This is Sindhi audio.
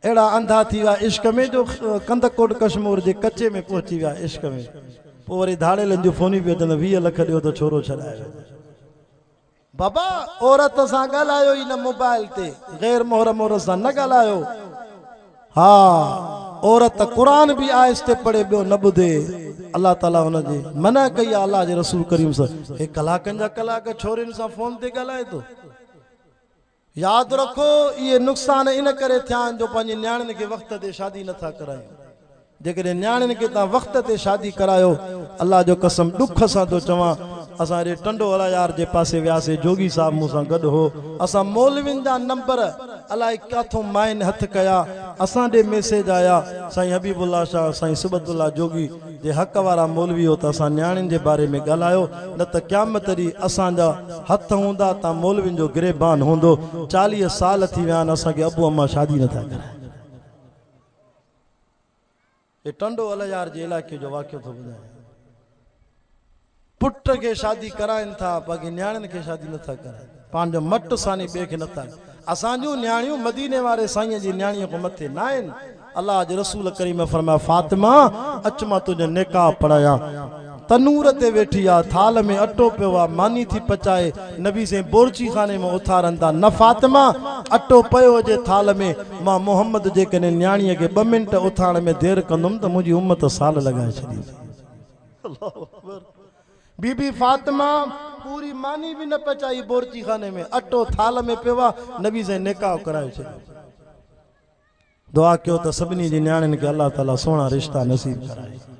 اهڙا انڌا ٿي ويا عشق ۾ جو ڪنڌڪوٽ ڪشمور جي ڪچي ۾ پهچي ويا عشق ۾. پوء وري ڌاڙيلن جون فونيون پيون اچن ته 20 لک ڏيو ته ڇورو ڇڏائي وڃي. بابا عورت سان ڳالهايو ئي نه موبائل تي غير محرم عورت سان نه ڳالهايو. ها عورت قرآن به آهستي پڙهي ٻيو نه ٻڌي. الله تعالي ان جي منع ڪئي آهي الله جي رسول ڪريم صه هي ڪلاڪن جا ڪلاڪ ڇورين سان فون تي ڳالهائي ٿو. ياد رکو اهي نقصان ان ڪري ٿيا آهن جو پنهنجي نياڻين کي وقت تي شادي نه ٿا ڪرايون. جيڪڏهن نياڻين کي توهان وقت تي شادي ڪرايو الله جو قسم ڏک سان ٿو چوان اسان هيڏي ٽنڊو الايار جي پاسي وياسي جوڳي صاحب مون سان گڏ هو اسان مولوين جا نمبر الائي ڪاٿون ماين هٿ ڪيا اسان ڏي ميسيج آيا سائين حبيب الله شاهه سائين صبغت الله جوڳي جي حق وارا مولوي هو ته اسان نياڻين جي باري ۾ ڳالهايو نه ته قيامت ڏينهن اسان جا هٿ هوندا تان مولوين جو گريبان هوندو 40 سال ٿي ويا آهن اسان کي ابو امان شادي نٿا ڪرائين. هي ٽنڊو الهيار جي علائقي جو واقعو ٿو ٻڌايان. پٽ کي شادي ڪرائين ٿا باقي نياڻين کي شادي نٿا ڪرائين. پنهنجو مٽ ثاني ٻئي کي نٿا. اسان جون نياڻيون مديني واري سائينء جي نياڻيء کان مٿي ناهن. الله جي رسول ڪريم فرمايو، فاطمه! اچ مان تنهنجو نڪاح پڙهايان. تنور تي ويٺي آ، ٿالهه ۾ اٽو پيو آ، ماني ٿي پچائي، نبي سائين بورچي خاني مان اٿارن ٿا، نه فاطمه! اٽو پيو هجي ٿالهه ۾، مان محمد جيڪڏهن نياڻيء کي ٻه منٽ اٿارڻ ۾ دير ڪندم ته منهنجي امت سال لڳائي ڇڏيندي. الله اڪبر! بي بي فاطمه پوري ماني به نه پچائي بورچي خاني ۾ اٽو ٿالهه ۾ پيو آ، نبي سائين نڪاح ڪرائي ڇڏيو. دعا ڪيو ته سڀني جي نياڻين کي الله تعالي سهڻا رشتا نصيب ڪرائي.